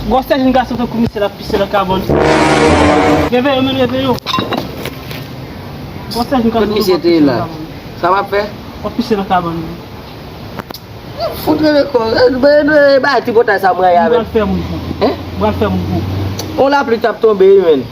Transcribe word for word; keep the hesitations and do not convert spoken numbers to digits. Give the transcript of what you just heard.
Gwosè jenn gason tankou misye l ap pise nan kabann. Reveye yo, menn, reveye yo. Gwosè jenn gason. Kot misye te ye la? Sa w ap fè? W ap pise nan kabann. Fout rele kò. E, e, e, ba tripotay sa mwen avè. Pral fè moun fou. Hein? Pral fè moun fou. On lapli t ap tonbe, wi, menn.